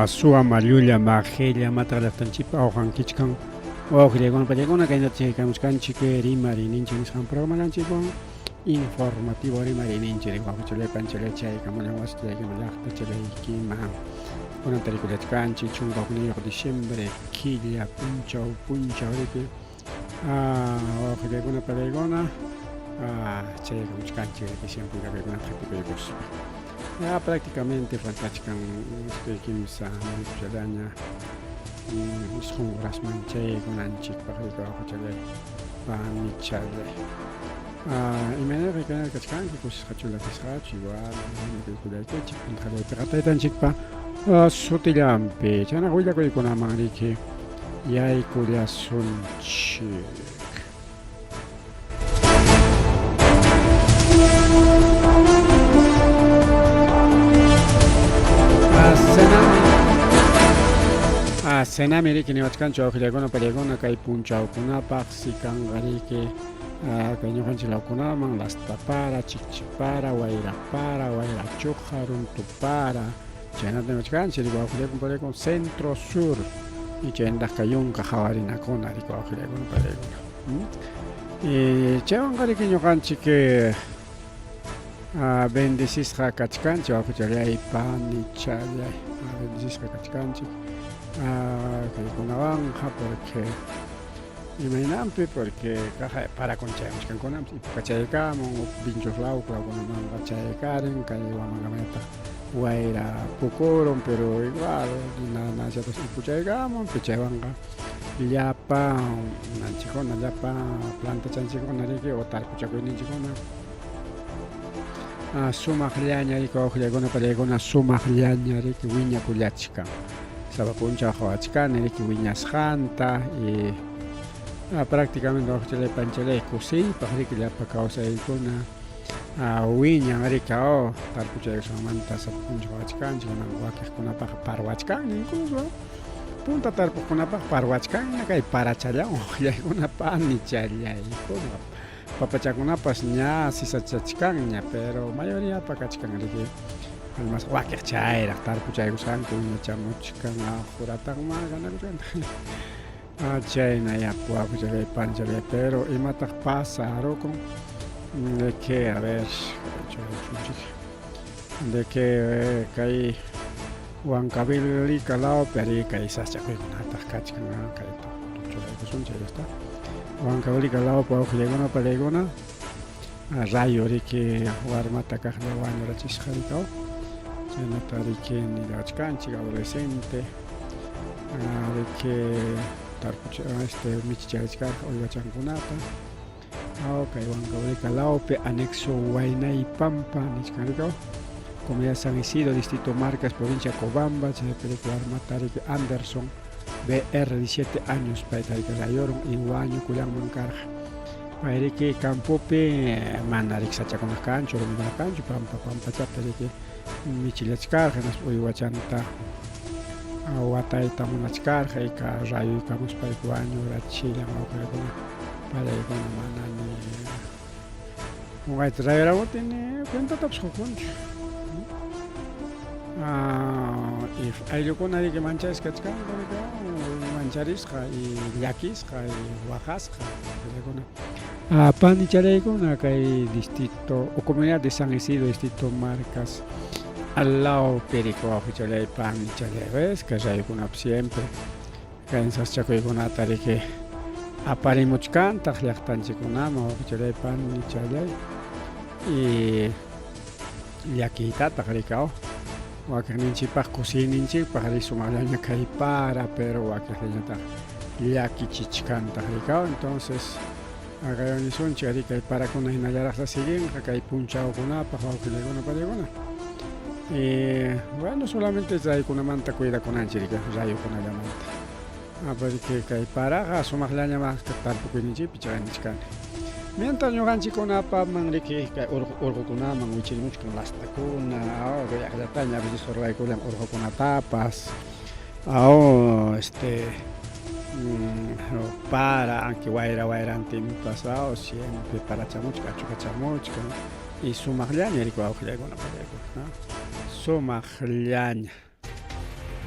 Suwa mallulla majella mataq llaqtanchikpa awqankichkan wawqillaykuna pachaykuna kaynata chaykamuchkanchik rimariyninchik nisqan programanchikwan informativo rimariyninchik wawqichalay panchalay chaykamullan wasichaykima llaqtachallaykima kunan tarikullachkanchik 11 diciembre killa punchaw punchaw riki wawqillaykuna pachaykuna chaykamuchkanchik riki siempre willakuykunata qhipikuykuspa. Ya prácticamente faltachkan 2 3 minutollaña 9 horasman chayaykunanchikpaq riki wawqichalay panichalay. Imaynataq kayna kachkanki kusisqachu llakisqachu igual rikullaykichik punta taytanchikpa sutillanpi chaynaqa willakuykunaman riki yaykullasunchik. Cenami riki niwachkanchu wawqillaykuna pallaykuna kay punchawkunapaq si kanqa riki kay ñuqanchik lawkunaman lastapara, chikchipara, wayrapara, wayrachuqa, runtupara chaynata niwachkanchik riki wawqillaykuna pallaykuna centro sur y chaynataq kay yunka hawarinakuna riki wawqillaykuna pallaykuna. Chaywanqa riki ñuqanchik bendecisqa kachkanchik wawqichalay panichalay bendecisqa kachkanchik kaykunawanqa porque imaynanpi porque kaqa parakun chayamuchkankunam ipukachaykamun vinchus law lawkunamanqa chaykarin kay Huamangamanataq wayra pukurun pero igual nanachatas ipuchaykamun chaywanqa llapa unanchikkuna llapa plantachanchikkuna riki o tarpuchakuyninchikkuna sumaqllaña riki wawqillaykuna pallaykuna sumaqllaña riki wiñakullachkan sapa p'unchaw qhawachkani riki wiñasqanta y prácticamente wawqichalay panchalay kusiypaq riki llapa kawsaykuna wiñan riki oh tarpuchaykusqanmanta sapa p'unchaw qhawachkanchik kunan wakiqkunapaqqa parwachkanña incluso Punta tarpuqkunapaq parwachkanña kay parachallawan uqllaykuna panichallaykuna papachakunapas ña sisachachkanña pero mayoriapa kachkan riki almas wakiq chayraq tarpuchaykusqanku wiñachamuchkan qurataqma ganakuchkantaq chayna yapu apuchalay panchalay pero imataq pasa arukun de que a ver de que kay Huancavelica lawpi arí kay sasachakuykunataq kachkan kayta churaykusunchik ahí está Huancavelica lawpi wawqillaykuna palaykuna rayo riki warmata kaqlla wañurachisqa rikaw chaynata riki nillawachkanchik adolescente riki tarpuch este michicharichkarqa uywachankunata kay Huancavelica lawpi anexo Huaynaypampa nichkan rikaw comunidad San Isidro distrito Marcas provincia Cobamba chaypi riki warmata riki Anderson BR 17 años payta riki rayorun y wañukullanman karqa pay riki campopi mana riki sachakunaq kanchu rumikunaq kanchu pampa pampachata riki michillachkarqa hinaspa uywachanta watayta munachkarqa ika rayuykamuspayki wañurachillan wawqikuna palaykuna mana ni qunqayta rayuramuptin ni cuentatapas qukunchu ayllukuna riki mancharisqa kachkanku riki mancharisqa y llakisqa y waqasqa paykuna panicharaykuna kay distrito o comunidad de San Isidro distrito Marcas al lado Perico wawqichalay panichalay ves kay rayukunapi siempre kay sasachakuykunata riki aparimuchkantaq llaqtanchikkunaman wawqichalay panichalay y llakiytataq rikaw wakiqninchikpaq kusiyninchikpaq ri sumaqllaña kay para pero wakiqllañataq llakichichkantaq rikaw entonces aqayunisunchik ari kay parakuna hinallaraqta siguinqa kay punchawkunapaq wawqillaykuna panikuna y bueno solamente rayukunamanta cuidakunanchik riki rayukunallamanta porque kay paraqa sumaqllaña tarpukuyninchikpi chay nichkani mientras ñuqanchikkunapaman riki kay urqukunaman wichirimuchkan lastakuna llaqllataña a veces ruraykullan urqukunatapas este para aunque wayra wayrantinpas siempre parachamuchkan achukachamuchkan y sumaqllaña riki wawqillaykuna pallaykuna sumaqllaña.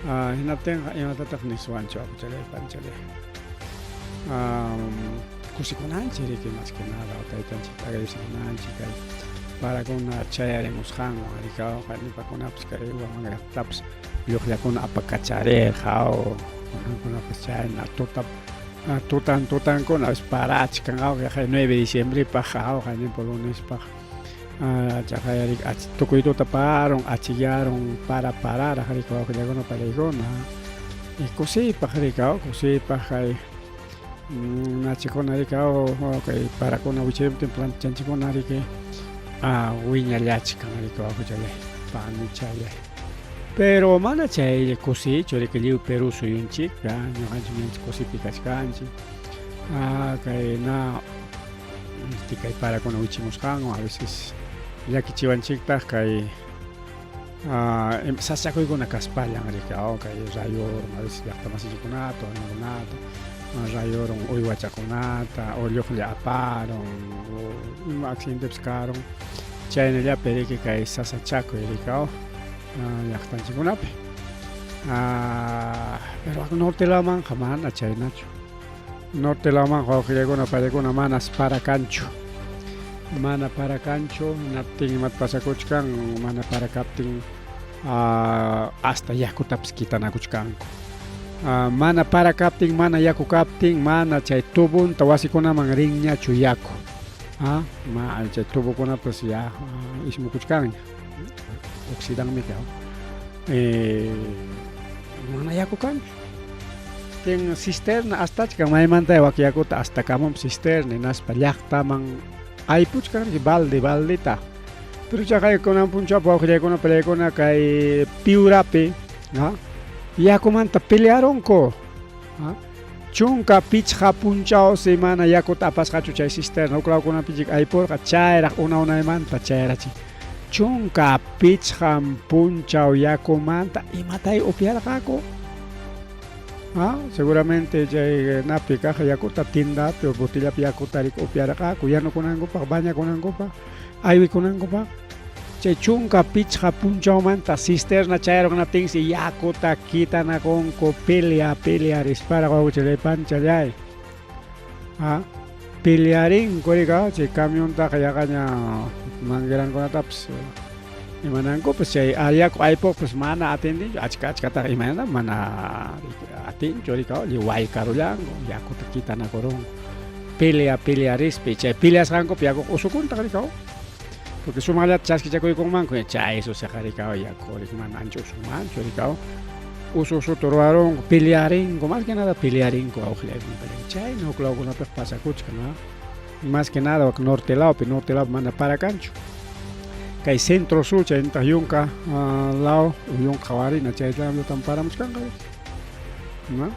Hinaptinqa imatataq niswanchu apuchalay panchalay? Kusikunanchik riki más que nada taytanchikta agradecekunanchik kay parakuna chayarimusqanwan riki qanipakunapas kay Huamangallaktatapas lluqllakuna apakacharirqa kunankunapas chayna tuta tutan tutankuna parachkan yaqa 9 de diciembrepaq qanimpa lunespaq chaqay tukuy tuta parun achikyarun para pararaq riki wawqillakuna panaykuna y kusiypaq riki kusiypaq kay nachikuna riki kay parakuna wichaymuptin plantichanchikkuna riki wiñallachkan riki wawqichalay panichalay pero mana chay kusiychu riki lliw Perú suyunchikqa ñuqanchik ñanchik kusipi kachkanchik kay na kay parakuna wichimusqanwan a veces llakichiwanchiktaq kay sasachakuykuna kaspallan riki kay rayorun a veces llaqta masinchikkunata warmikunata rayorun uywachakunata o lluqlla aparun o ima accidentepis karun chaynallapi riki kay sasachakuy riki llaqtanchikkunapi pero norte lawmanqa mana chaynachu. Norte lawmanqa wawqillaykuna paykuna manas para kanchu. Mana para kanchu, hinaptin imata pasakuchkan, mana para kaptin hasta yakutapas kitanakuchkanku. Mana para kaptin, mana yaku kaptin, mana chay tubunta wasikunaman rinñachu yaku. Ma chay tubukunapas ya ismukuchkanña. Oxidanmi mana yaku kanchu. Tin cisterna astachkan maymanta wak yakuta astakamun cisterna hinaspa llaqtaman aypuchkan balde baldeta. Pero chaqay kunan punchawpi wawqillaykuna palaykuna kay Piurapi yakumanta pelearunku. 15 punchawsi mana yakuta apasqachu chay cisterna huk lawkunapichik aypurqa chayraq una unaymanta chayrachin. 15 punchaw yakumanta imatay upyarqaku. Seguramente chay napi kaq yakuta tindapi o botillapi yakuta upyarqaku yanukunankupaq, bañakunankupaq, aywikunankupaq. Chay 15 punchawmanta cisterna chayarunaptinsi yakuta kitanakunku pelea pelearispara wawqichalay panchalay. Pelearinku rika chay camiontaqa yaqaña manguerankunatapas imanankupas chay yaku aypuqpas mana atendinchu achka achkataqa imaynata mana atinchu rika lliw waykarullanku yakuta kitanakurunku pelea pelearispi chay peleasqankupi yakuqa usukuntaq rika porque sumaqllata chaskichakuykunmanku chay susiqa rika yaku mana ancha usunmanchu rika usu usuta ruwarunku pelearinku más que nada pelearinku wawqillaykuna chayna huk lawkunapiqa pasakuchkan más que nada wak norte lawpi mana para kanchu kay centro sur chaynataq yunka law yunka qawarina chayllatam paramuchkanqa ¿no?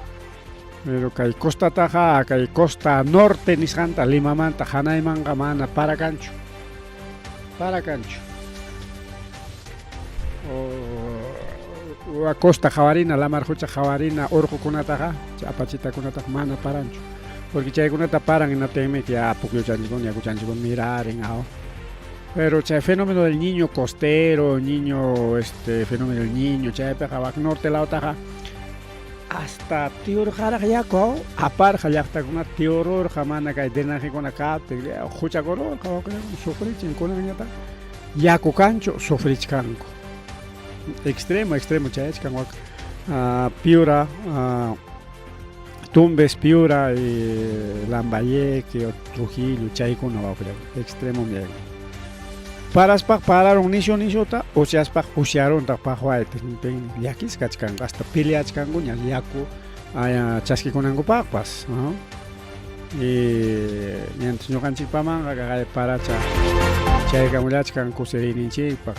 Pero kay costataqa kay costa norte nisqanta Limamanta hanaymanqa mana para kanchu para kanchu o costa qawarina lamar qucha qawarina urqukunataqa apachitakunataqa mana paranchu porque chaykunata paran hinaptinmi ya pukyuchanchikkuna yakuchanchikkuna mirarin pero chay fenómeno del niño costero niño fenómeno del niño chaypiqa wak norte lawtaqa hasta tiurqaraq yaku aparqa llaqtakunata tiururqa mana kay drenajekuna kaptin quchakururqa sufrichin kunanñataq yaku kanchu sufrichkanku extremo extremo chayachkan wak Piura Tumbes, Piura, y Lambayeque, Trujillo, chaykuna wawqillakuna extremo Paraspaq pararun nishu nishuta usyaspaq usyaruntaq paqwayta llakisqa kachkanku hasta peleachkankuña yaku chaskikunankupaqpas y mientras ñuqanchikpamanqa kay paracha chaykamullachkan kusiriyninchikpaq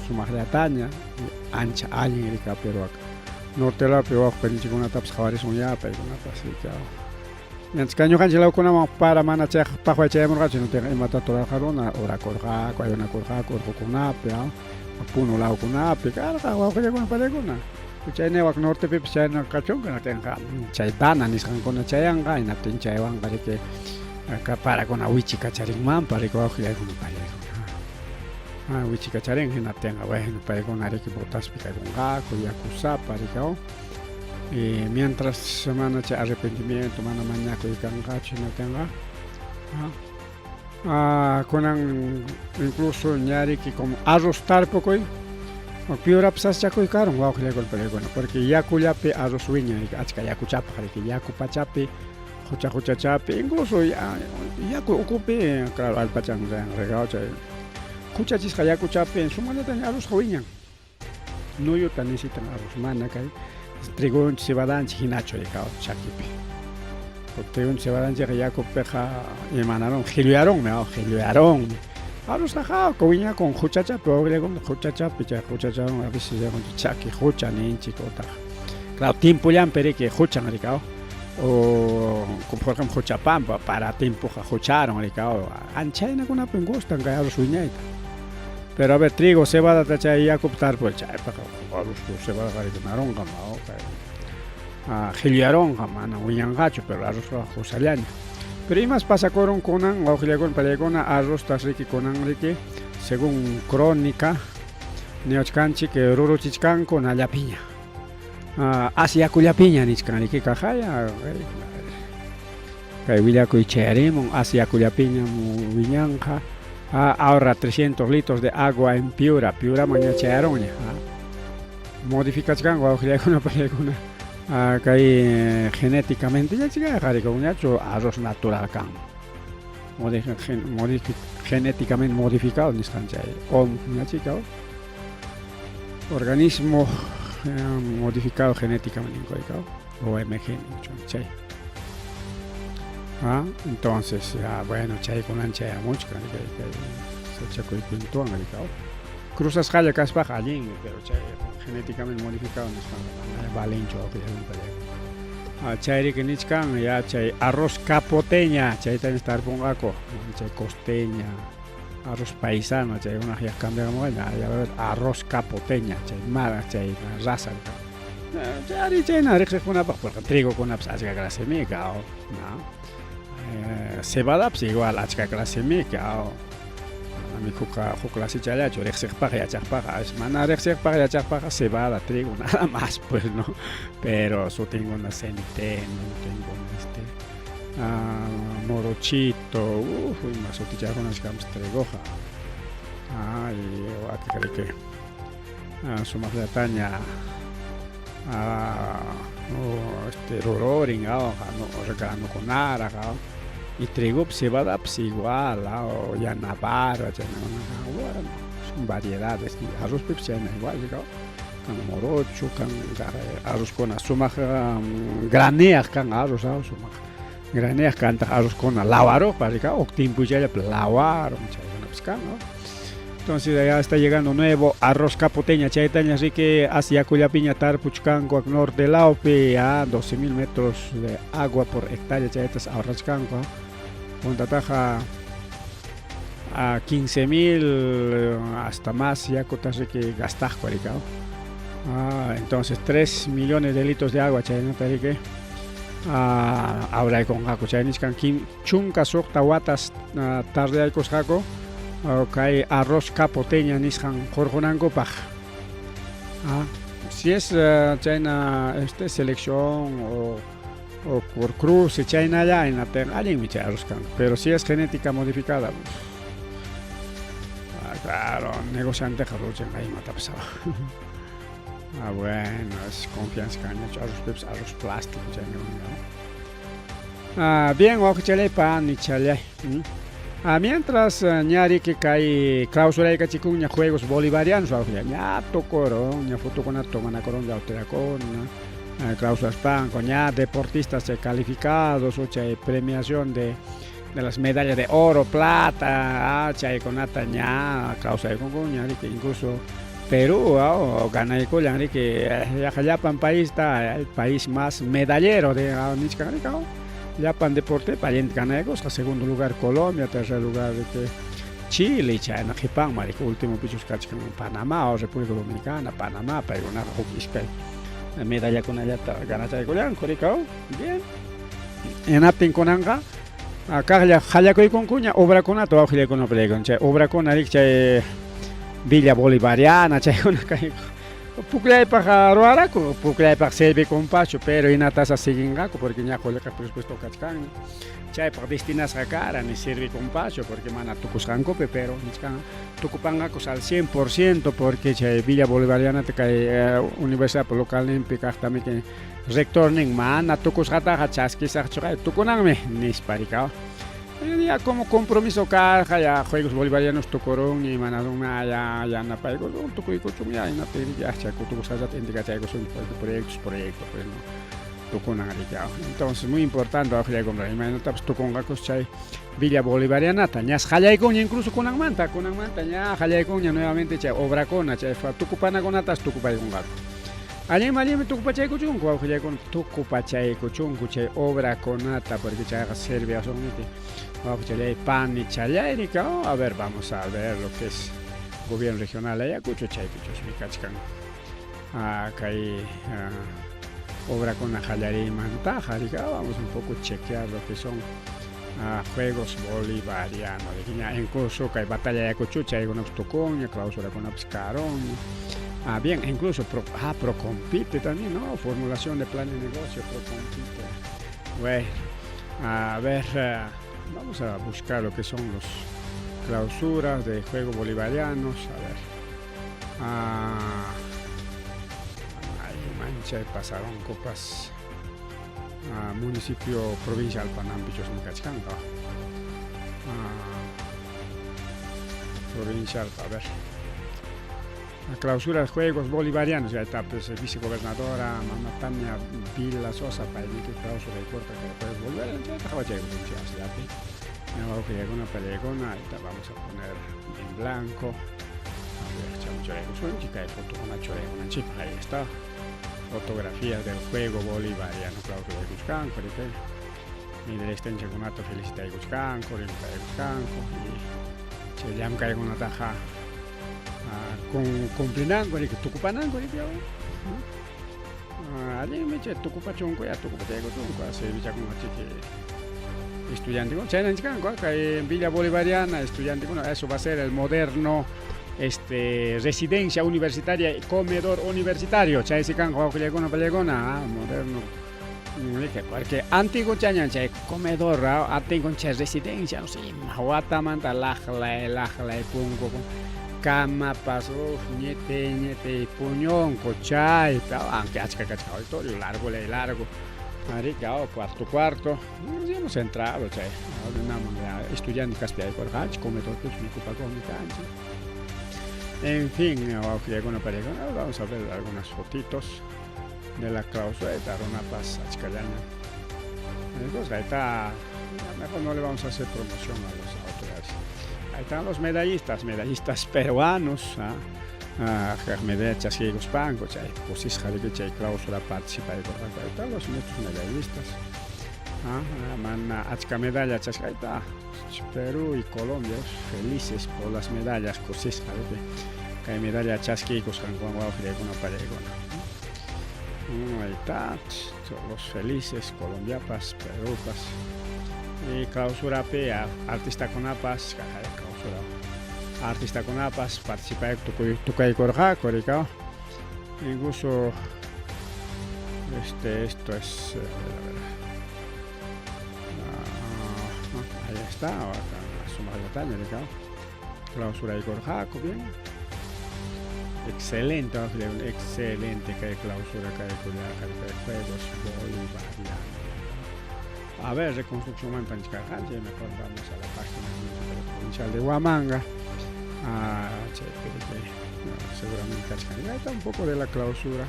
sumaqllataña ancha allin rika pero norte lawpi wawqi qhawarisun paykunapas rika mientras kay ñuqanchik lawkunaman para mana chayqa paqway chayamurqachu hinaptinqa imata rurarqa runa orakurqaku ayunakurqaku urqukunapi Puno lawkunapi karqa wawqillakuna panaykuna chayna wak nortepipas chayna kachunku hinaptinqa chay dana nisqankuna chayanqa hinaptin chaywanqa riki parakuna wichi kacharinmanpas riki wawqillaykuna panaykuna. Wichikacharin hinaptinqa bueno paykuna riki botaspi kaykunqaku yakusapa riki aw y mientras mana chay arrepentimiento mana mañakuy kanqachu hinaptinqa kunan incluso ña riki como arroz tarpukuy piurapi sasachakuy karun wawqillakuna paykuna porque yakullapi arroz wiñan achka yakuchapaq riki yaku pachapi qucha quchachapi incluso yaku ukupi claro allpachan regao chay quchachisqa yakuchapi sumaqllataña arrozqa wiñan nuyuta necesitan arroz mana kay trigonchik cebadanchik hinachu rikao chakipi porque trigonchik cebadanchikqa yakupiqa imanarun qhilluyarunmi qhilluyarunmi arrozqa jawka wiñakun quchachapi wawqillakuna quchachapi chay quchachawan a veces chaki qucha ninchik utaq claro tiempollanpi riki quchan rikao o por ejemplo Quchapampa para timpuqa qucharun rikao anchaynakunapin gustan kay arroz wiñayta pero a ver trigo cebadata chay yakupi tarpuy chaypaqa arroz cebadaqa riki narunqa kay qhilluyarunqa mana wiñanqachu pero arrozqa qusallaña pero imas pasakurun kunan wawqillakuna pallaykuna arroztas riki kunan riki según crónica niwachkanchik ruruchichkanku nallapiña As yakullapiña nichkan riki kaqaya kay willakuy chayarimun as yakullapiñam wiñanqa ahorra 300 litros de agua en Piura Piuraman ña chayarunña modificachkanku wawqillaykuna pallaykuna kay genéticamente ñachikayqa rikunñachu arroz natural kanman genéticamente modificado nisqan chay OMG ñachika Organismo modificado genéticamente ninkuaykaw OMG ninchwan chay. Ah, entonces, ya, bueno, chaykunan chayamuchkan kay kay sachakuy cuentowan rikaw. Cruzasqalla kaspaqa allinmi, pero chay genéticamente modificado nisqanqa mana valenchu Ah, chayriki nichkan ya chay arroz capoteña chaytaña tarpunqaku chay costeña Arroz paisano chaykunaq ya cambiamunqa ya arroz capoteña chay mara chay raza chayri chayna riqsiqkunapaq porque trigokunapas achka clasemi kau no cebadapas igual achka clasemi kau mana mikhuqa huk clasechallachu riqsiqpaq yachaqpaq mana riqsiqpaq yachaqpaqqa cebada trigo nada más pues no pero sutinkuna centeno sutinkuna este Morochito, uf, ima sutichaqkunas kanpas trigoqa. Ay, wakiqa riki sumaqllataña este rururin granukunaraq y trigopas cebadapas igual yana barba chaynakunaqa bueno son variedades arrozpipas chayna igual kan morocho kan arrozkuna sumaq graneaq kan arroz sumaq graneaq kantaq arrozkuna lawaruqpas rika huk timpuchallapi lawarun chaykunapas kan entonces ya está llegando nuevo arroz capoteña chaytaña riki as yakullapiña tarpuchkanku norte lawpi ya 12.000 metros de agua por hectárea chaytas ahorrachkanku puntataqa a 15.000 hasta más yakutas riki gastaqku riki ah, entonces 3 millones de litros de agua chaynata riki ahorraykunqaku chay nichkan chunka suqta watas tardeyaykusqaku kay arroz capoteña nisqan qurqunankupaq ah, si es chayna este selección o o por cruce chaynalla hinaptinqa allinmi chay arroz kanqa pero si es genética modificada ah, claro negocianteqa ruchinqa imatapas ah bueno es confianza kanñachu arrozpipas arroz plástico chayna ah, bien wawqichalay panichalay Ah, mientras ña riki kay clausuraykachikunña Juegos Bolivarianos wawqilla ña tukurun ña fotokunata tomanakurun autoridadkuna clausuraspanku ña deportistas chay calificados o chay premiación de de las medallas de oro, plata, chaykunata ña clausuraykunku ña riki incluso Perú ganaykullan riki yaqa llapan paista el país más medallero de nichkan riki Llapan deportepi allinta ganaykusqa, segundo lugar Colombia, tercer lugar riki Chile, chayna qhipanman riki ultimopichus kachkan Panamá o República Dominicana, Panamá, paykunaqa huk iskay medallakunallata ganachaykullanku riki bien. Hinaptin kunanqa kaqlla qallakuykunkuña obrakunata wawqillaykunapa chay obrakuna riki chay. Villa Bolivariana chaykuna kay pukllaypaq ruwaraku, pukllaypaq servikunpachu, pero hinatasa siguinqaku porque ña qullqa presupuesto kachkanña. Chaypaq destinasqa kara ni servikunpachu porque mana tukusqankupi, pero nichkan tukupanqakus al 100% porque chay Villa Bolivarianata kay universidadpa localninpi kaqtamiki rectornin mana tukusqataqa chaskisaqchu tukunanmi nispa rikaw. Ya como compromiso karqa ya Juegos Bolivarianos tukurunña imanarunña ya yanapaykusun tukuykuchun ya hinaptin ya chay tukusqallata intikachaykusun porque proyectos proyecto pues no tukunan rikaw. Entonces muy importante wawqillaykunata imaynatapas tukunqakus chay Villa Bolivarianata ñas qallaykunña incluso kunanmanta kunanmanta ña qallaykunña nuevamente chay obrakuna chay tukupanakunatas tukupaykunqaku. Allinmi allinmi tukupachaykuchunku wawqillaykuna tukupachaykuchunku chay obrakunata porque chayqa serviasunniki wawqichallay panichallayri rikaw. A ver, vamos a ver lo que es gobierno regional Ayacucho chaypichusmi kachkan kay obrakuna qallariymantaqa rikaw. Vamos un poco chequear lo que son Juegos Bolivarianos ña incluso kay batalla Ayacucho chaykunapas tukunña clausurakunapas karunña. Bien, incluso Procompite también, ¿no? Formulación de plan de negocio, Procompite. Bueno, a ver, vamos a buscar lo que son los clausuras de Juegos Bolivarianos. A ver. Ay, mancha pasaron copas. Municipio provincial Panampichosmi kachkanqa. Provincial, a ver. La clausura de Juegos Bolivarianos, ya está, pues, vicegobernadora Mama Tania Vila Sosa, paymiki clausura y corta que Juegos Bolivarianos, ya está, ahí está, vamos a poner en blanco. A ver, ahí está. Fotografías del juego bolivariano, clausura de Cuscanco, mi extensión felicita de Cuscanco, y chay llamkaykunataqa cumplinanku riki tukupananku riki allinmi chay tukupachunku ya tukupachaykuchunku servichakunqa chiki estudiantekuna chaynanchik kay Villa Bolivariana estudiantekuna, eso va a ser el moderno residencia universitaria, comedor universitario, chaysi kanqa wawqillaykuna pallaykuna, moderno porque antiguo chañan chay comedor, antiguo chay residencia, no sé, watamanta laqlay laqlay punku kamapas ñite ñite puñunku chaypi, aunque achka kachka auditorio largo lay largo, rika cuarto cuarto, hemos entrado chay, estudiante kaspi aykurqanchik comedorpichu mikupakuqmi kanchik. En fin, vamos a ver algunas fotitos de la clausura de runapas achkallaña. Entonces, ahí está, mejor no le vamos a hacer promoción a las autoridades. Ahí están los medallistas, medallistas peruanos, medalla chaskiykuspanku, chay kusisqa riki chay clausura participaykurqaku. Ahí están los nuestros medallistas. Mana achka medalla chaska, ahí está. Perú y Colombia felices por las medallas, kusisqa riki kay medalla chaskiykusqankuwan wawqillaykuna pallaykuna. Ahí está, los felices, Colombiapas, Perúpas. Y clausurapi artistakunapas, clausura artistakunapas participay tukaykurqaku rikaw. Incluso esto es, a ver, ahí está, acá sumaqllataña rikaw. Clausuraykurqaku, bien. Excelente, excelente kay clausura kay kay Juegos Bolivarianos. A ver, reconstrucción manta nichkarqanchik, mejor vamos a la página municipal provincial de Huamanga. Chaypi seguramente kachkan. Ahí está un poco de la clausura.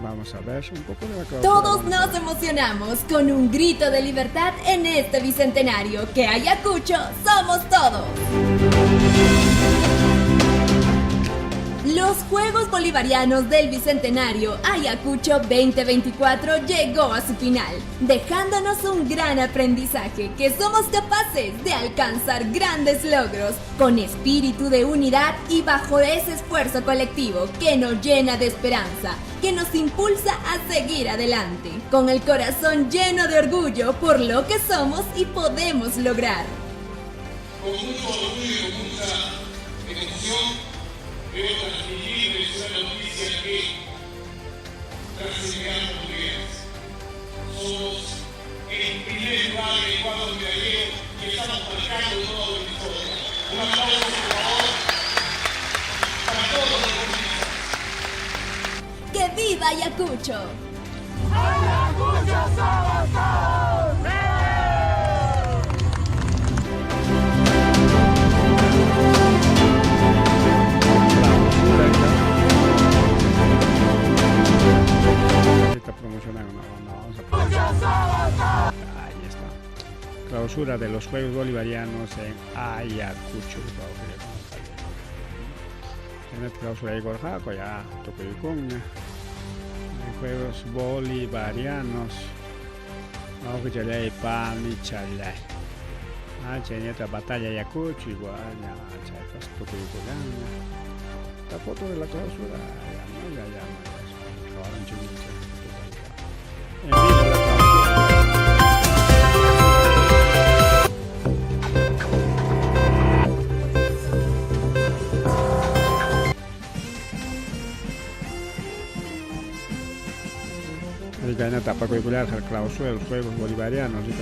Vamos a ver un poco de la clausura. Todos nos emocionamos con un grito de libertad en este bicentenario. Que Ayacucho somos todos. Los Juegos Bolivarianos del Bicentenario Ayacucho 2024 llegó a su final, dejándonos un gran aprendizaje que somos capaces de alcanzar grandes logros con espíritu de unidad y bajo ese esfuerzo colectivo que nos llena de esperanza, que nos impulsa a seguir adelante, con el corazón lleno de orgullo por lo que somos y podemos lograr. Con mucho orgullo y con mucha Emoción, debo transmitirles una noticia que trascenderá fronteras. Somos el primer lugar en el cuadro medallero y estamos marcando toda la historia. Un aplauso, por favor, para todos los deportistas. ¡Que viva Ayacucho! ¡Ayacucho somos todos! Clausura, está promocionando, no, no, vamos a. Ahí está. Clausura de los Juegos Bolivarianos en Ayacucho. En clausura de Gorjaco, ya tukuykunña. Juegos Bolivarianos. Wawqichalay panichalay. Ah, chaynata batalla Ayacucho, igual, ya, chaypas tukuykullanña. La foto de la clausura, ya, no, ya, ya, no, ya, en vivo la clausura. Chaynata apakuykullarqa clausura de los Juegos Bolivarianos, ¿sí?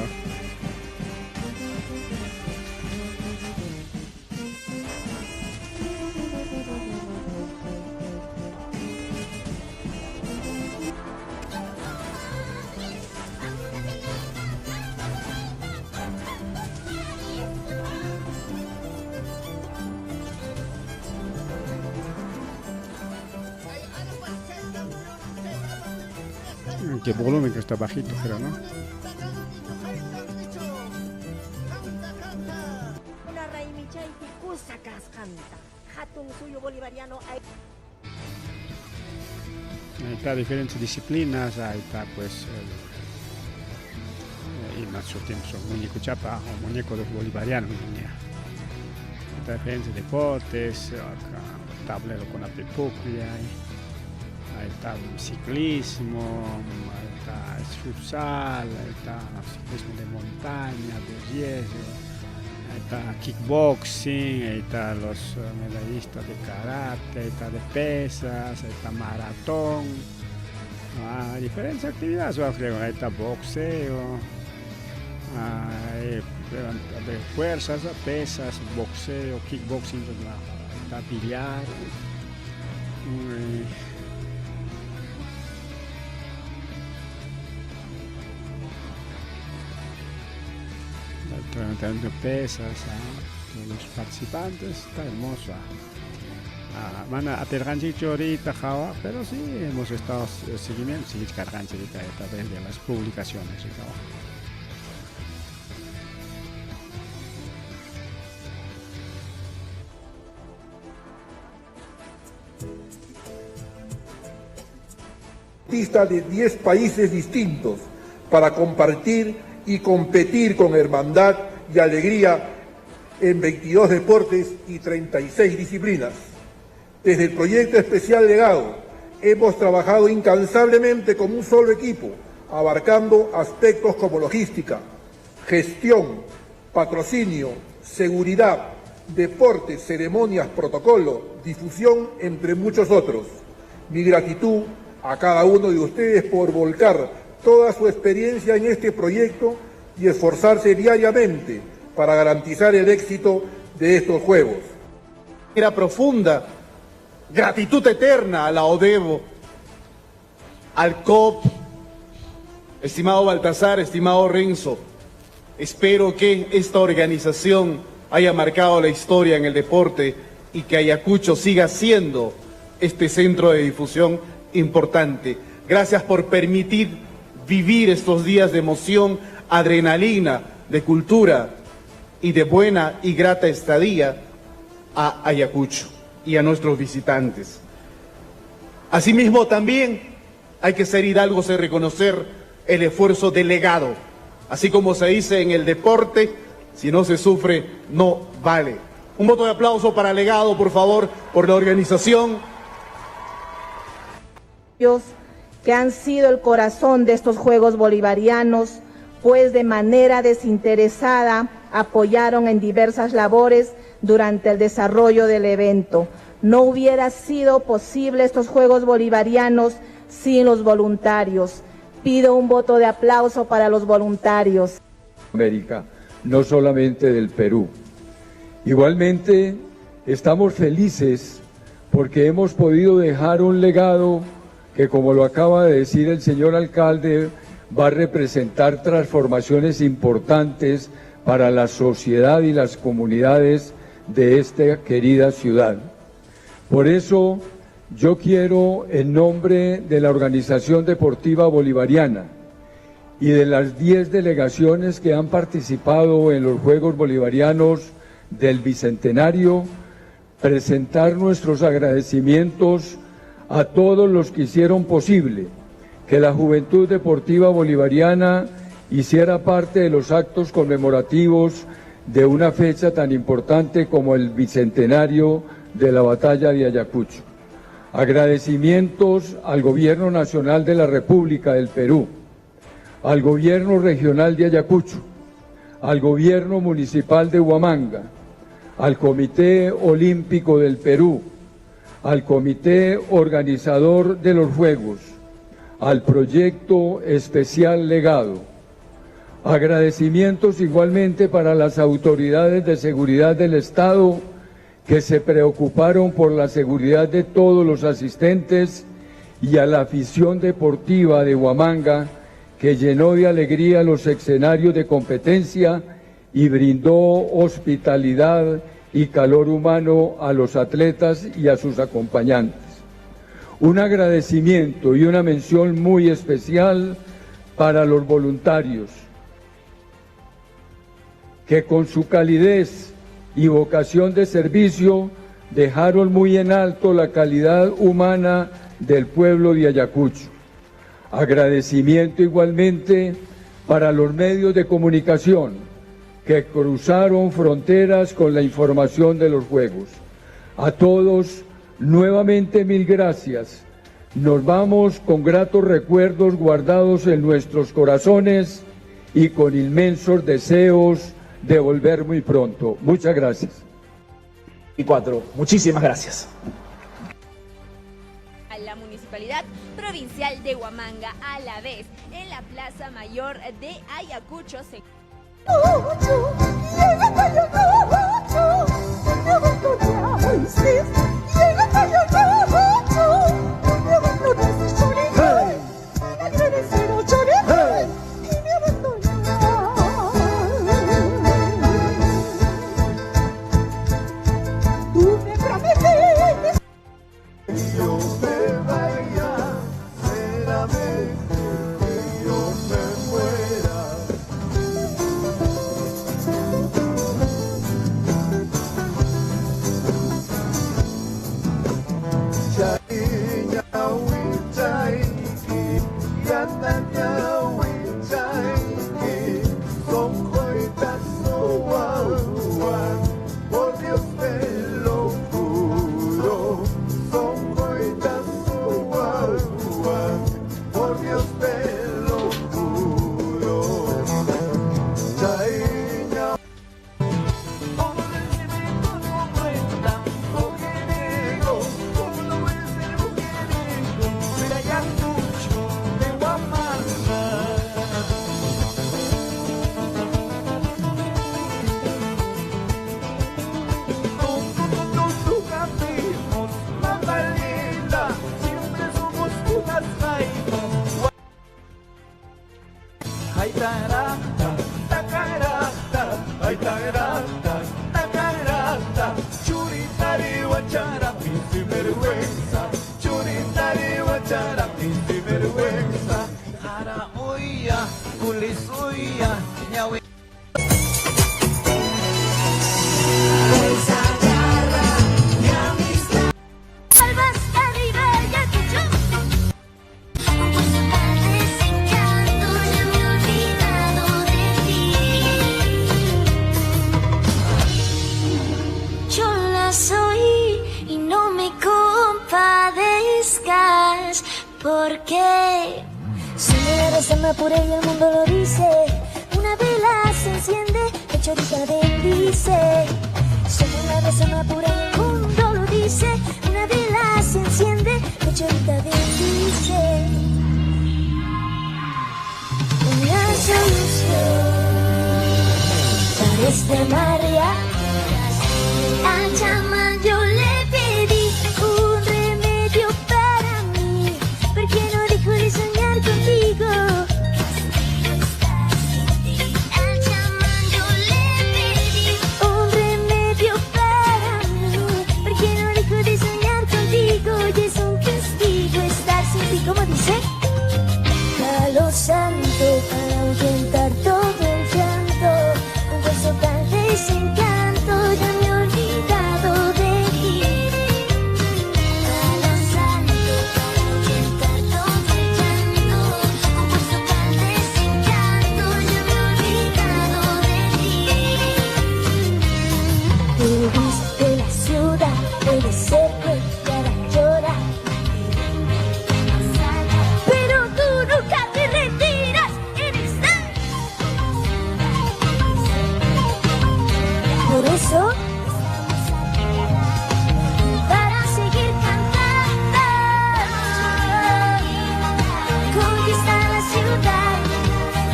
Qué volumen que está bajito, pero no. Una raymichaypi kusa kasqanta hatun suyu bolivariano. Ahí está diferentes disciplinas, ahí está pues el, y más tiempo son muñeco chapa o muñeco de los bolivarianos, niña. Está diferentes deportes, acá, tablero con la pepuclia, ahí está ciclismo, ahí está futsal, ahí está ciclismo de montaña, de riesgo, ahí está kickboxing, ahí está los medallistas de karate, ahí está de pesas, ahí está maratón, diferentes actividades, ahí está boxeo, de fuerzas, pesas, boxeo, kickboxing, ahí está billar. Levantando pesas a todos los participantes, está hermosa. Van a aterganchicho ahorita, Java, pero sí hemos estado seguimiento, sí, a través de las publicaciones. De 10 países distintos para compartir y competir con hermandad y alegría en 22 deportes y 36 disciplinas. Desde el proyecto especial Legado hemos trabajado incansablemente como un solo equipo, abarcando aspectos como logística, gestión, patrocinio, seguridad, deportes, ceremonias, protocolo, difusión, entre muchos otros. Mi gratitud a cada uno de ustedes por volcar toda su experiencia en este proyecto y esforzarse diariamente para garantizar el éxito de estos Juegos. Era profunda, gratitud eterna a la ODEVO, al COP, estimado Baltasar, estimado Renzo, espero que esta organización haya marcado la historia en el deporte y que Ayacucho siga siendo este centro de difusión importante. Gracias por permitir vivir estos días de emoción, adrenalina, de cultura y de buena y grata estadía a Ayacucho y a nuestros visitantes. Asimismo, también hay que ser hidalgos y reconocer el esfuerzo delegado. Así como se dice en el deporte, si no se sufre, no vale. Un voto de aplauso para Legado, por favor, por la organización. Que han sido el corazón de estos Juegos Bolivarianos, pues de manera desinteresada apoyaron en diversas labores durante el desarrollo del evento. No hubiera sido posible estos Juegos Bolivarianos sin los voluntarios. Pido un voto de aplauso para los voluntarios. América, no solamente del Perú. Igualmente, estamos felices porque hemos podido dejar un legado que, como lo acaba de decir el señor alcalde, va a representar transformaciones importantes para la sociedad y las comunidades de esta querida ciudad. Por eso, yo quiero, en nombre de la Organización Deportiva Bolivariana y de las 10 delegaciones que han participado en los Juegos Bolivarianos del Bicentenario, presentar nuestros agradecimientos a todos los que hicieron posible que la Juventud Deportiva Bolivariana hiciera parte de los actos conmemorativos de una fecha tan importante como el Bicentenario de la Batalla de Ayacucho. Agradecimientos al Gobierno Nacional de la República del Perú, al Gobierno Regional de Ayacucho, al Gobierno Municipal de Huamanga, al Comité Olímpico del Perú, al Comité Organizador de los Juegos, al Proyecto Especial Legado. Agradecimientos igualmente para las autoridades de seguridad del Estado que se preocuparon por la seguridad de todos los asistentes y a la afición deportiva de Huamanga, que llenó de alegría los escenarios de competencia y brindó hospitalidad y calor humano a los atletas y a sus acompañantes. Un agradecimiento y una mención muy especial para los voluntarios, que con su calidez y vocación de servicio dejaron muy en alto la calidad humana del pueblo de Ayacucho. Agradecimiento igualmente para los medios de comunicación que cruzaron fronteras con la información de los Juegos. A todos, nuevamente mil gracias. Nos vamos con gratos recuerdos guardados en nuestros corazones y con inmensos deseos de volver muy pronto. Muchas gracias. Y cuatro. Muchísimas gracias. A la Municipalidad Provincial de Huamanga, a la vez en la Plaza Mayor de Ayacucho. Se Yo la soy y no me compadezcas, porque soy la raza más pura y el mundo lo dice. Una vela se enciende, la chorita bendice. Soy Una vez se me apura y el mundo lo dice. Una vela se enciende, Melchorita bendice. Una solución para esta marea. Al chamán yo le pedí un remedio para mí, porque no dejo de soñar contigo. Al chamán yo le pedí un remedio para mí, porque no dejo de soñar contigo y es un castigo estar sin ti, como dice. Palo santo para ahuyentar todo el llanto, un beso tal desencanto, ya me he olvidado de ti. Palo santo para ahuyentar todo el llanto, un beso tal desencanto, ya me he olvidado de ti. Te viste la ciudad, puede ser que te haga llorar. Pero tú nunca te retiras, eres tan. Por eso, para seguir cantando, conquista la ciudad,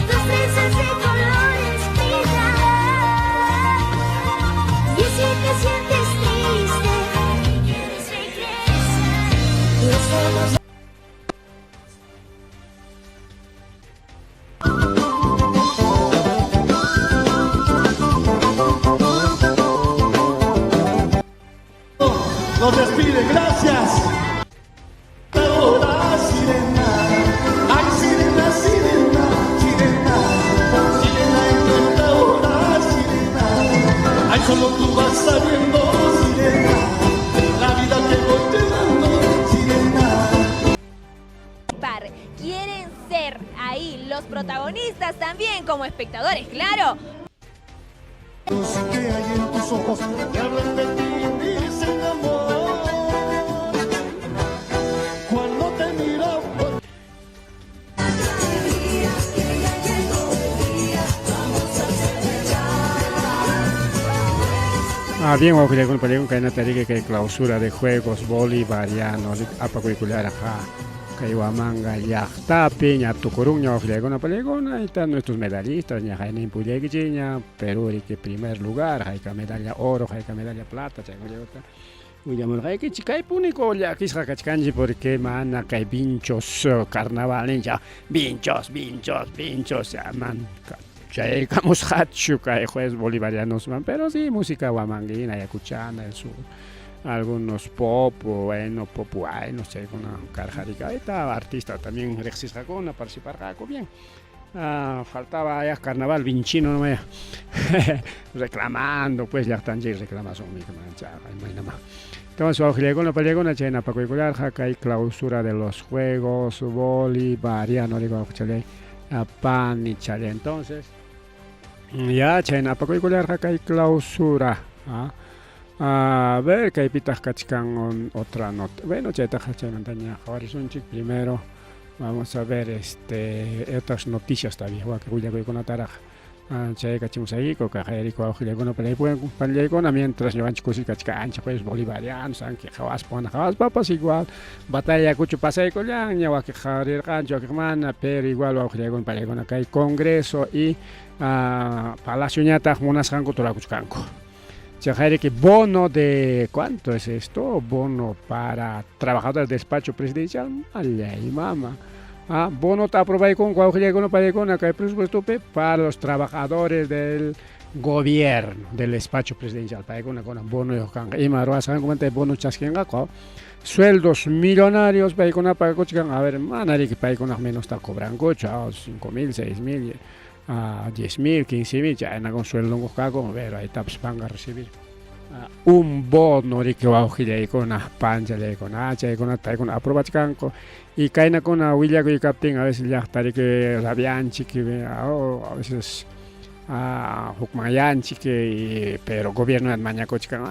tus trenzas de colores brillan. Y si te sientes triste, quieres regresar, estamos Nos despide, gracias. Ahora, sirena, ay sirena, sirena, sirena, sirena encantadora, sirena. Ay, solo tú vas sabiendo, sirena, la vida que voy llevando, sirena. Par. Quieren ser ahí los protagonistas también como espectadores, claro. Que hay en tus ojos que hablan de ti, dicen amor. Cuando te miro por Ah, bien, wawqillaykuna pallaykuna kaynata riki kay clausura de juegos bolivarianos apakuykullaraq kay Huamanga llaqtapi ña tukurunña wawqillaykuna pallaykuna ahí están nuestros medallistas ña hayninpi willaykichikña Perú riki primer lugar hayka medalla oro hayka medalla plata chaykunallata willamurqaykichik kaypuniku llakisqa kachkanchik porque mana kay vinchos carnaval ninchik vinchos vinchos vinchos man chayaykamusqachu kay juez bolivarianosman pero sí música huamanguina ayacuchana el sur algunos pop bueno pop no chaykuna karqarika ahí está artista también riqsisqakuna participarqaku bien. Ah, faltaba ya carnaval vinchino no reclamando pues llaqtanchik reclamasunmi imaynama. Entonces wawqillaykuna pallaykuna chayna apakuykullarqa kay clausura de los juegos bolivariano digo wawqichalay panichalay entonces ya chayna apakuykullarqa kay clausura ah. A ver kaypitaq kachkan otra nota bueno chaytaqa chaymantaña qhawarisunchik primero vamos a ver este otras noticias todavía wakin willakuykunataraq chaykachimusaykiku kaqayariku wawqillaykuna pallaykuna mientras ñuqanchik kusi kachkanchik pues bolivarianos anki qhawaspa mana qhawaspapas igual batalla Ayacucho pasaykullanña wakin qhawarirqanchik wakin mana pero igual wawqillaykuna pallaykuna kay congreso y palacioñataq munasqankuta rurakuchkanku. Chaqayriki bono de ¿cuánto es esto? Bono para trabajadores del despacho presidencial. Allay mama. Ah, bono ta aprobaykunku wawqillaykuna pallaykuna kay presupuestopi para los trabajadores del gobierno del despacho presidencial. Paykuna kunan bonoyuq kanqa. Ima ruwasqankumanta bono chaskinqaku. Sueldos millonarios paykuna pagakuchkan. A ver, mana riki paykunaq menosta cobrankuchu. 5,000, 6,000, 10,000, 15,000, chaynakun sueldonkuq kakun, pero ahí tapas van a recibir un bono riki wawqillaykuna, panchallaykuna, chaykunata paykuna aprobachkanku y kaynakuna willakuy kaptin a veces llaqta riki rabianchik, a veces hukmanyanchik, pero gobierno mañakuchkan,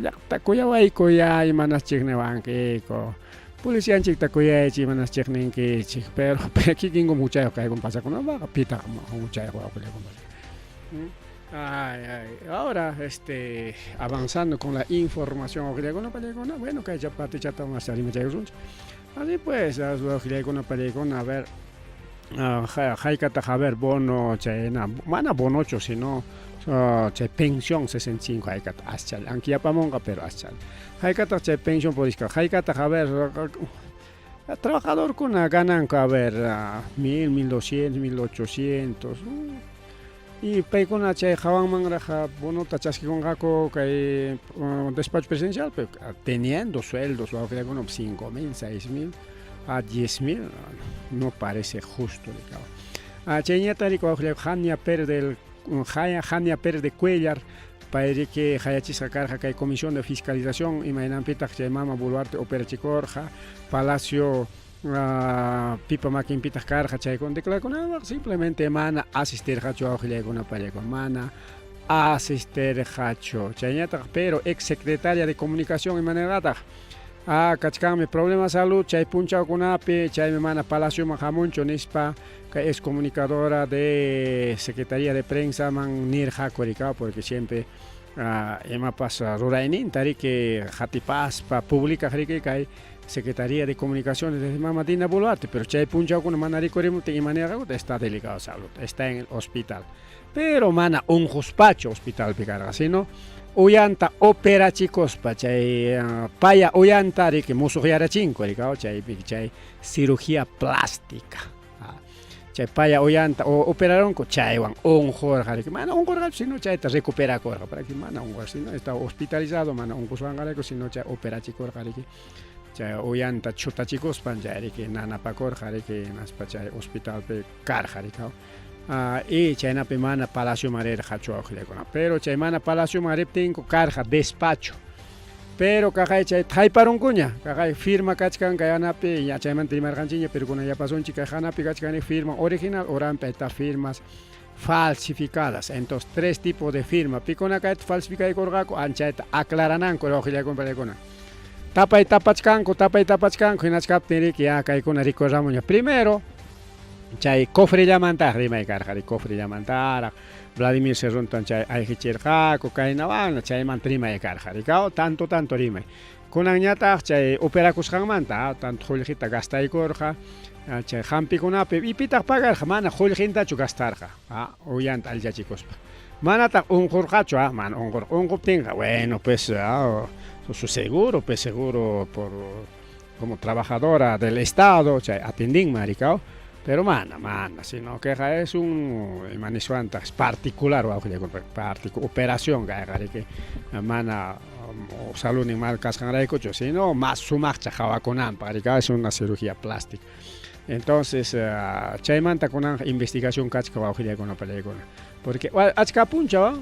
llaqta kuyawayku ya imanas chiqniwankiku, policianchikta kuyaychik imanas chiqninkichik, pero kikinkum huchayuq kaykun pasakunapaqqa, pitaq huchayuq wawqillaykuna. Ay, ay. Ahora, este, avanzando con la información, wawqillakuna pallaykuna, bueno, kay partichata más rimachaykusunchik. Así pues, wawqillaykuna pallaykuna, a ver, haykataq, a ver, bono, chayna, mana bonochu, sino chay pensión 65 haykata aschalla, aunque yapamunqa, pero aschalla. Haykataq chay pensión purishka, haykataq, a ver, trabajadorkuna gananku, a ver, 1000, 1200, 1800, y paykuna chay hawanmanraq bonota chaskikunqaku kay despacho presidencial, pero teniendo sueldos, wawqillakuna 5000, 6000 a 10000, no parece justo, digamos. Chayñata riki wawqillakuna Jania Pérez del Jania Pérez de Cuellar, pay riki hayachisqa karqa kay Comisión de Fiscalización, imaynanpitaq chay mama Boluarte operachikurqa, Palacio pipa makinpitaq karqa chaykuna declarakunapaq, simplemente mana asistirqachu wawqillaykuna pallaykuna, mana asistirqachu. Chayñataq, pero ex secretaria de Comunicación imanirqataq, kachkanmi problema salud chay punchawkunapi, chaymi mana palacioman hamunchu nispa kay ex comunicadora de Secretaría de Prensa man nirqaku rikaw, porque siempre imapas rurayninta riki qatipaspa publicaq riki kay Secretaría de Comunicaciones de mama Dina Boluarte, pero chay punchawkuna mana rikurimuptin imanirqaku, está delicado salud, está en el hospital. Pero mana unquspachu hospitalpi karqa, sino uyanta operachikuspa chay paya uyanta riki musuqyarachinku rikaw, chaypi chay cirugía plástica. Chay paya uyanta operarunku chaywan unqurqa riki, mana unqurqachu, sino chayta recuperakurqa, para que mana unqurqa, sino está hospitalizado, mana unqusqanqarayku, sino chay operachikurqa riki, chay uyanta chutachikuspan chay riki nanapakurqa riki, hinaspa chay hospitalpi karqa rikaw. Y chaynapi mana palacioman rirqachu wawqillakuna, pero chay mana palacioman riptinku karqa despacho. Pero kaqay chay thayparunkuña, kaqay firma kachkan kay hanapi, ya chaymanta rimarqanchikña, pero kunan yapasunchik kay hanapi kachkan firma original, oranpi está firmas falsificadas. Entonces, tres tipos de firma. Pikuna kayta falsificaykurqaku, anchayta aclarananku wawqillakuna pallaykuna. Tapay tapachkanku, tapay tapachkanku, hinachkaptin riki ya kaykuna rikurramuña. Primero, chay cofrellamantaq rimay karqa, cofrelamantaraq Vladimir Cerrontan chay ayqichirqaku, kaynawan chaymanta rimay karqa, rikaw, tanto tanto rimay. Kunanñataq chay operakusqanmanta, tanto qullqita gastaykurqa, chay hampikunapi, y pitaq pagarqa, mana qullqintachu gastarqa, uyanta allichachikuspa. Manataq unqurqachu, mana unqurqa, unquptinqa, bueno, pues, su seguro, pues seguro por como trabajadora del Estado, chay atendinman, rikaw. Pero mana, mana, sino que es un imaniswantaq es particular, operación kayqa riki, mana saludnin mal kasqanraykuchu, sino mas sumaqcha hawakunanpaq, rikaw, es una cirugía plástica. Entonces, chaymanta kunanqa investigación kachka wawqillaykuna pallaykuna. Porque achka punchaw,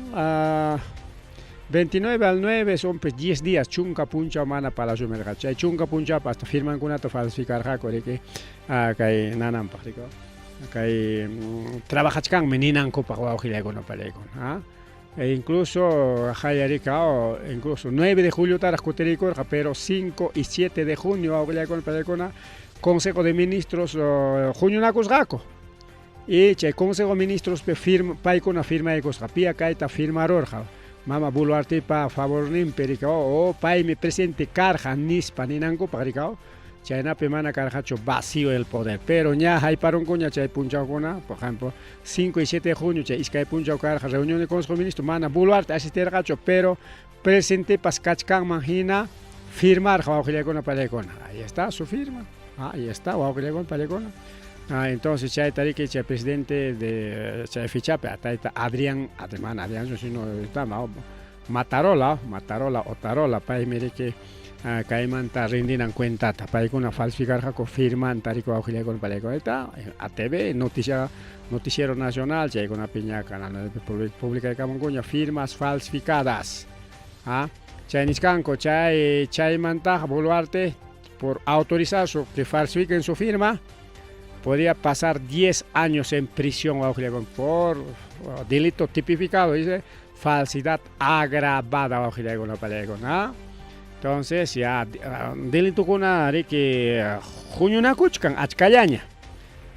29 al 9 son pues 10 días, chunka punchaw mana palacio merqa. Chay chunka punchawpa hasta firmankunata falsificarqaku riki, kay nananpaq rikaw. Kay trabajachkanmi ninankupaq wawqillaykuna pallaykuna. E incluso hayarikaw, incluso 9 de julio taraq kutirikurqa, pero 5 y 7 de junio wawqillaykuna pallaykuna, Consejo de Ministros huñunakusqaku. Y chay Consejo de Ministros pe firma, paykuna firmaykusqa, pia kayta firmarurqa. Mama Boluartepa favorninpi rikaw, o paymi presidente karqa nispa ninankupaq rikaw, chaynapi mana karqachu vacío el poder. Pero ña hayparunkuña chay punchawkuna, por ejemplo, 5 y 7 de junio, chay iskay punchaw karqa reunión de Consejo de Ministros, mana Boluarte asistirqachu, pero presidentepas kachkanman hina firmarqa wawqillaykuna pallaykuna. Ahí está su firma, ahí está wawqillaykuna pallaykuna. Entonces chayta riki chay presidente de chay fichapi tayta Adrián, Adrián, Adrián, sino está Matarola, Matarola, Otarola, paymi riki kaymanta rindinan cuentata, paykuna falsificarqaku firmanta riki wawqillaykuna pallaykuna. Ahí ATV, noticia, Noticiero Nacional, chaykunapi ña canal publicaykamunkuña firmas falsificadas. Chay nichkanku, chay chaymantaqa Boluarte por autorizar su, que falsifiquen su firma, podría pasar 10 años en prisión por delito tipificado, dice, falsidad agravada. Entonces, ya, delitukuna riki huñunakuchkan achkallaña.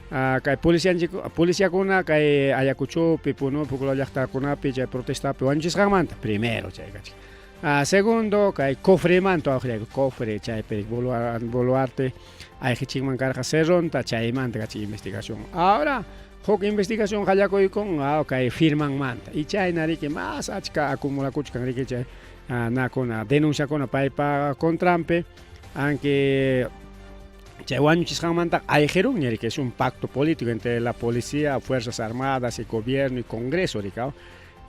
Kay policianchik policiakuna kay Ayacuchopi, Punopi, huk llaqtakunapi chay protestapi wañuchisqanmanta primero chay kachkan. Segundo kay cofremanta wawqillayku cofre chaypi Boluarte ayqichinman karqa Cerronta chaymanta kachkan investigación. Ahora huk investigación qallakuykun kay firmanmanta y chayna riki más achka acumulakuchkan riki chay nakuna denunciakuna paypa contranpi aunque chay wañuchisqanmanta ayqirunña riki es un pacto político entre la policía, fuerzas armadas y gobierno y congreso riki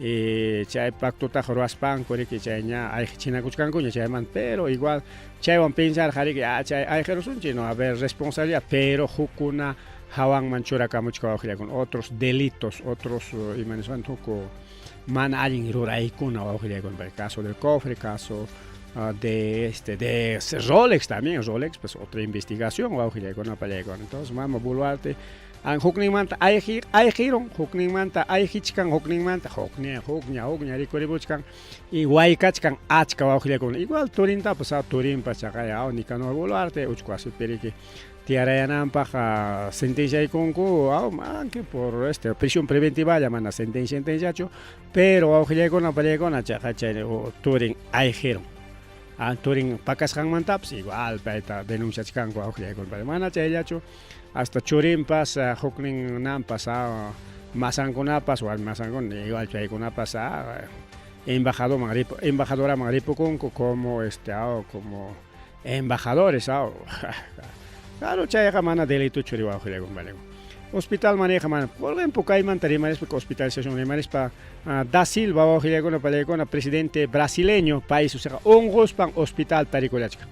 y chay pactotaqa ruwaspanku riki chay ña ayqichinakuchkankuña chaymanta pero igual chaywan pensarqa riki ah chay ayqirusunchik no a ver responsabilidad pero hukkuna hawanman churakamuchka wawqillakuna otros delitos otros ima nisqanta huk mana allin ruraykuna wawqillakuna caso del cofre caso de este de Rolex también Rolex pues otra investigación wawqillakuna pallaykuna entonces mama Boluarte an hukninmanta ayqi ayqirun hukninmanta ayqichkan hukninmanta hukña hukña hukña rikurimuchkan y waykachkan achka wawqillakuna igual turintapas turinpas chaqay Nicanor Boluarte uchku wasipi riki tiyarayananpaq sentenciaykunku aunque por este prisión preventivalla mana sentencia sentenciachu pero wawqillaykuna pallaykuna chaqay chay turin ayqirun turin pakasqanmantapas igual payta denunciachkanku wawqillaykuna mana chayllachu hasta churinpas huknin nanpas masankunapas warmi masankuna igual chaykunapas embajadoman embajadoraman ripukunku como este como embajadores claro chayqa mana delitochu ri wawqillaykuna hospital maneja mana por ejemplo kaymanta rimarispa hospitalización rimarispa Da Silva wawqillaykuna pallaykuna presidente brasileño pay susiqa unquspan hospital tarikullachkan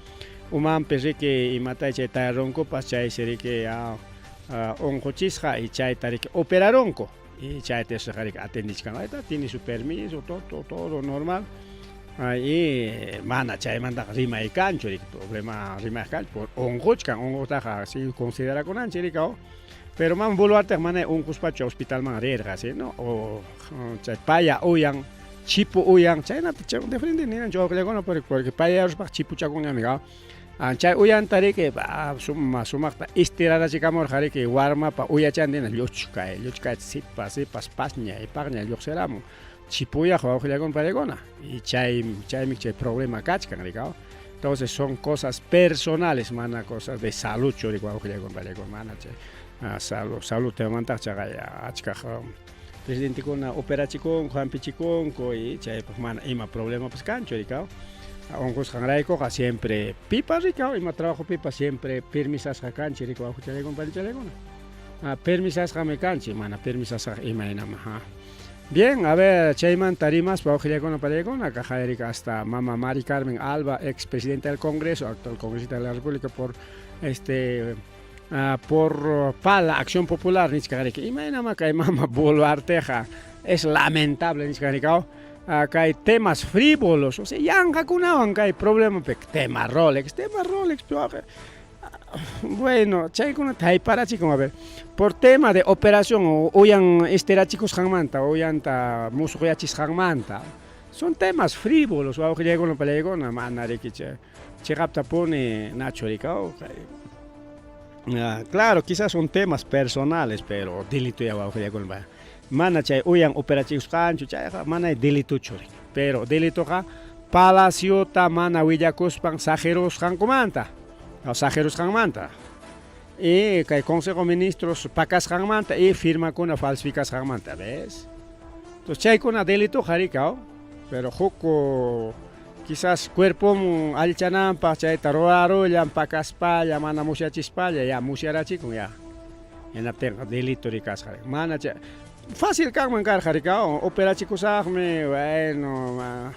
umanpi riki imatay chay tayarunkupas chaysi riki unquchisqa y chayta riki operarunku y chayta riki atendichkan ahí tiene su permiso todo todo normal y mana chaymantaqa rimay kanchu riki problema rimay kanchu por unquchkan unquqtaqa si considerakunanchik riki pero mana Boluarteqa mana unquspachu hospitalman rirqa si no o chay paya uyan chipu uyan chaynata de frente ninanchik wawqillakuna porque payaruspaqa chipuchakunñami chay uyanta riki suma sumaqta estirarachikamurqa riki warmapa uyachantina lluchkay lluchkay sipas sipas pasñay paqñay lluqsiramun chipuyaq wawqillakuna paykuna y chay chaymi chay problema kachkan riki entonces son cosas personales mana cosas de saludchu riki wawqillakuna paykuna mana chay salud salud temamantaqa chaqay achkaq presidentekuna operachikunku hampichikunku y chaypaq mana ima problemapas kanchu riki unqusqanraykuqa siempre pipas riki ima trabajo pipas siempre permisasqa kanchik riki wawqichalaykuna panichalaykuna permisasqami kanchik mana permisasqa imaynama Bien, a ver, chaymanta rimaspa wawqillaykuna panillaykuna kaqay hasta mama Mari Carmen Alba, expresidenta del Congreso, actual congresista de la República por este por Pala, Acción Popular, nichka riki imaynama kay mama Boluarteqa es lamentable nichka riki kay temas frívolos, o sea, yanqakunawan kay problema tema Rolex, tema Rolex, bueno, chaykunata hayparachikun, a ver, por tema de operación uyan estirachikusqanmanta, uyanta musuqyachisqanmanta, son temas frívolos, wawqillaykuna panillaykuna, mana riki chay chiqaptapuni nachu riki claro, quizás son temas personales, pero delito ya wawqillaykuna mana chay uyan operachikusqanchu chayqa mana delitochu riki, pero delitoqa palaciota mana willakuspan saqirusqankumanta, saqirusqanmanta y kay consejo de ministros pakasqanmanta y firmakuna falsificasqanmanta, ¿ves? Entonces chaykuna delitoqa riki pero huk quizás cuerpon allichananpaq chayta rurarullan pakaspalla mana musyachispalla ya musyarachikun ya hinaptinqa delito ri kasqa mana chay fácil kanman karqa riki operachikusaqmi bueno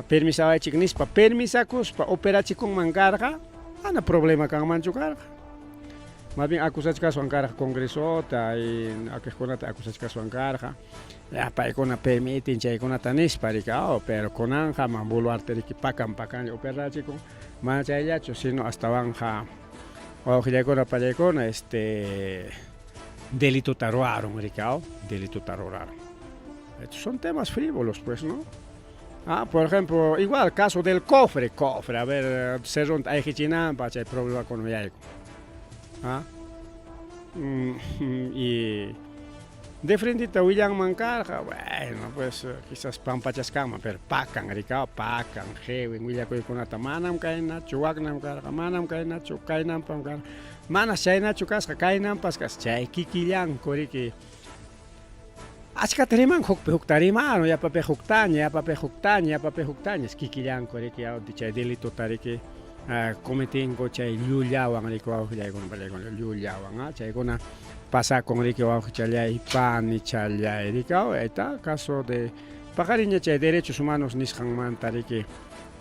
permisawaychik nispa permisakuspa operachikunman karqa mana problema kanmanchu karqa más bien acusachkaswan karqa congresota y aquelkunata acusachkaswan karqa ya paykuna permiten chaykunata nispa riki pero kunanqa man Boluarte riki pakan pakanlla operachikun mana chayllachu sino astawanja wawqillaykuna pallaykuna este delitota ruwarun riki delitota ruraron estos son temas frívolos pues no por ejemplo igual caso del cofre cofre a ver cerronta ayqichinanpaq chay problema yaykun. Y de frentita willanman karqa, bueno, pues quizás pampachaskanman, pero pakan rikaw, pakan, qhiwin willakuykunata manam kaynachu, waknam karqa, manam kaynachu, kaynampam karqa, manas chaynachu kasqa, kaynampas kasqa, chay kikillanku riki. Achkata rimanku, hukpi hukta rimarun, yapapi huktaña, yapapi huktaña, yapapi huktaña, kikillanku riki, chay delitota riki cometinku chay llullawan riki wawqillaykuna pallaykuna llullawan, chaykuna pasakun riki wawqichallay panichallay riki, ahí caso de paqarinña chay derechos humanos nisqanmanta riki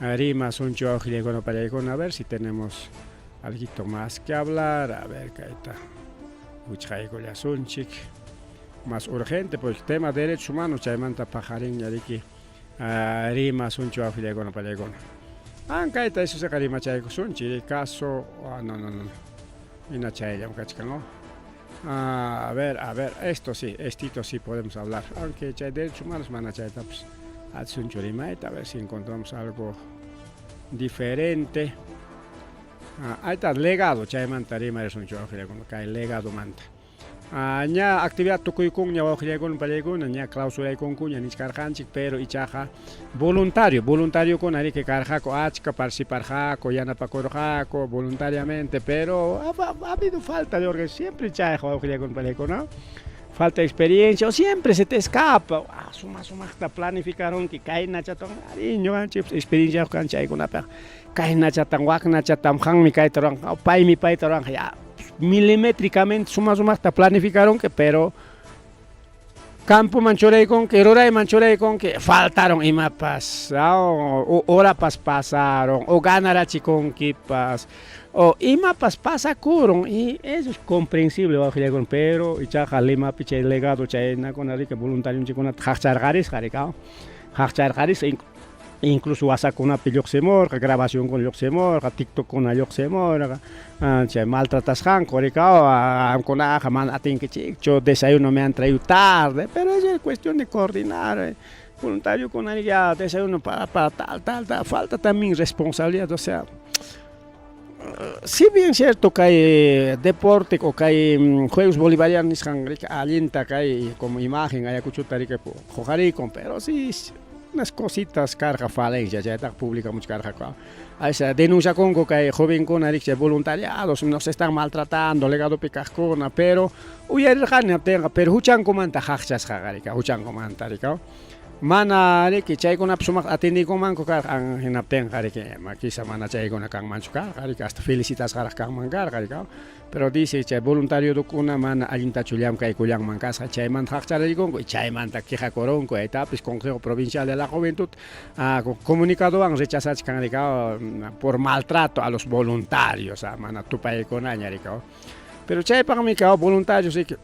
rimasunchik wawqillaykuna pallaykuna, a ver si tenemos alguito más que hablar, a ver kayta wichqaykullasunchik más urgente porque tema derechos humanos chaymanta paqarinña riki rimasunchik wawqillaykuna pallaykuna. Ankayta eso siqa rimachaykusunchik caso, no, no, no, hina chayllam kachkan, oh. A ver, a ver, esto sí, estito sí podemos hablar, aunque chay derechos humanos mana chaytapas atisunchu rimayta, a ver si encontramos algo diferente. Ahí está, legado, chaymanta rimarisunchik wawqillaykuna, kay legadomanta. Ña actividad tukuykunña wawqillaykuna pallaykuna, ña clausuraykunkuña nichkarqanchik, pero ichaqa voluntario, voluntariokuna riki karqaku, achka participarqaku, yanapakurqaku voluntariamente, pero ha habido falta de organización, siempre chayqa wawqillaykuna pallaykuna, falta de experiencia, o siempre se te escapa, suma sumaqta planificarunki, kaynachatan, ari ñuqanchik experienciayuq kanchik chaykunapaq, kaynachatan, waknachatan, qanmi kayta ruwanqa, paymi payta ruwanqa, ya milimétricamente suma sumaqta planificarunki, pero campoman churaykunki, rurayman churaykunki, faltaron imapas, o horapas pasaron, o ganarachikunkipas, o imapas pasakurun, y eso es comprensible wawqillaykuna, pero ichaqa Limapi chay legado chaynakuna riki voluntarionchikkunata qaqcharqarisqa riki, qaqcharqarisqa, incluso WhatsAppkunapi lluqsimurqa, grabacionkuna lluqsimurqa, TikTokkuna lluqsimurqa, chay maltratasqanku riki, qamkunaqa mana atinkichikchu, desayuno me han traído tarde, pero eso es cuestión de coordinar, voluntariokuna ya desayuno para tal, tal, tal, falta también responsabilidad, o sea, si bien cierto kay deporte o kay Juegos Bolivarianos nisqan riki allinta kay como imagen Ayacuchota riki huqarikun, pero sí unas cositas karqa falencia, chaytaqa publicamuchkarqaku, aysa denunciakunku kay jovenkuna riki chay voluntariados nos están maltratando legadopi kaqkuna, pero uyarirqani aptinqa, pero huchankumanta qaqchasqaqa riki, huchankumanta riki, mana riki chaykunapi sumaqta atendikunmanku karqa, hinaptinqa riki quizá mana chaykuna kanmanchu karqa riki, hasta felicitasqaraq kanman karqa riki, pero dice chay voluntariadokuna mana allintachu llamkaykullanman kasqa, chaymanta qaqchararikunku y chaymanta quejakurunku, aytapis Consejo Provincial de la Juventud comunicadowan rechazachkan riki, por maltrato a los voluntarios, mana tupaykunaña riki, pero chaypaqmi voluntarios riki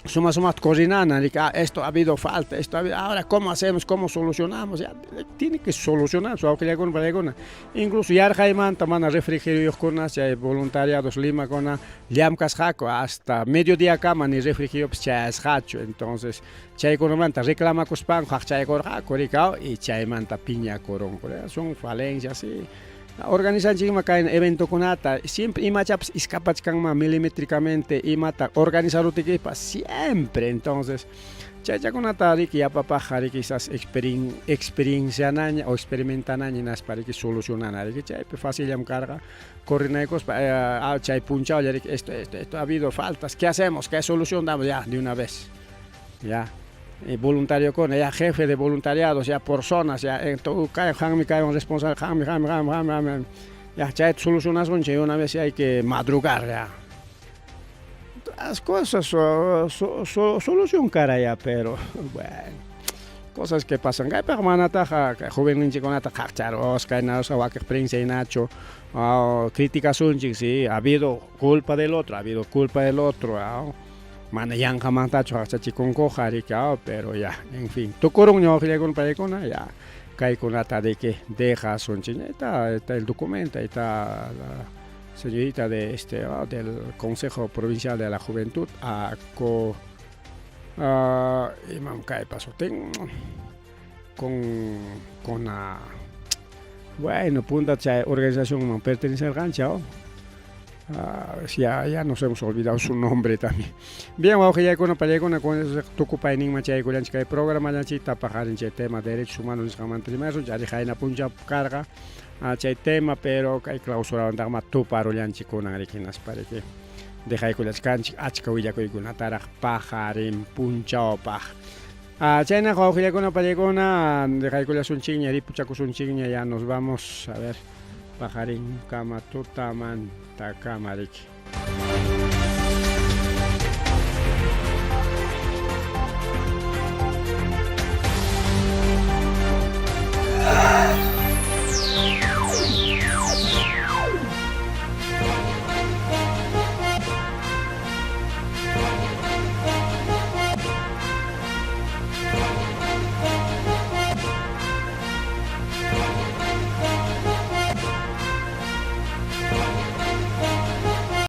suma sumaqta coordinana, riki, esto ha habido falta, esto ha habido, ahora cómo hacemos, cómo solucionamos, ya tiene que solucionar su wawqillaykuna pallaykuna, incluso yarqaymanta mana refrigerioyuqkuna chay voluntariados Limakuna llamkasqaku hasta mediodiakama ni refrigeriopas chayasqachu, entonces chaykunamanta reclamakuspanku qaqchaykurqaku riki, y chaymanta piñakurunku, son falencias, sí. Organizanchikma kay eventokunata, siempre imachapas escapachkanman milimétricamente imata organizarutikipas siempre, entonces chaychakunata riki yapapaqqa riki quizás experiencianaña o experimentanaña hinaspa riki solucionana riki, chaypi facillam karqa coordinaykuspa chay punchawlla riki esto, esto, esto ha habido faltas, ¿qué hacemos? ¿Qué solución damos? Ya, de una vez, ya. Voluntariokuna, ya jefe de voluntariados, ya por zonas, ya, qammi kaywan responsable, qammi, qammi, qammi, qammi, qammi, ya chayta solucionasunchik, una vez hay que madrugar, ya. Las cosas solución cara ya, pero bueno, cosas que pasan. Kaypiqa manataqa jovenninchikkunata qaqcharusqa, kaynarusqa wakiq prensa hinachu criticasunchik, sí, ha habido culpa del otro, ha habido culpa del otro, mana yanqamantachu qaqchachikunkuqa riki, pero ya, en fin, tukurunña wawqillaykuna paykuna, ya, kaykunata de que dejasunchik, está, está el documento, ahí está la señorita de este, del Consejo Provincial de la Juventud, ako imam kaypa sutin, con bueno, punta chay organizacionman pertenecerqanchik. Ya, ya nos hemos olvidado su nombre también. Bien, wawqillaykuna, pallaykuna, con eso tukupayninman chaykullanchik kay programallanchikta paqarin chay tema derechos humanos nisqanmanta rimasun, ari qayna punchaw karqa chay tema, pero kay clausurawantaqma tuparullanchik kunan riki hinaspa riki dejaykullachkanchik achka willakuykunataraq paqarin punchawpaq. Chaynaqa wawqillakuna, pallaykuna, dejaykullasunchikña, ripuchakusunchikña, ya nos vamos a ver paqarinkama tutamantakama riki.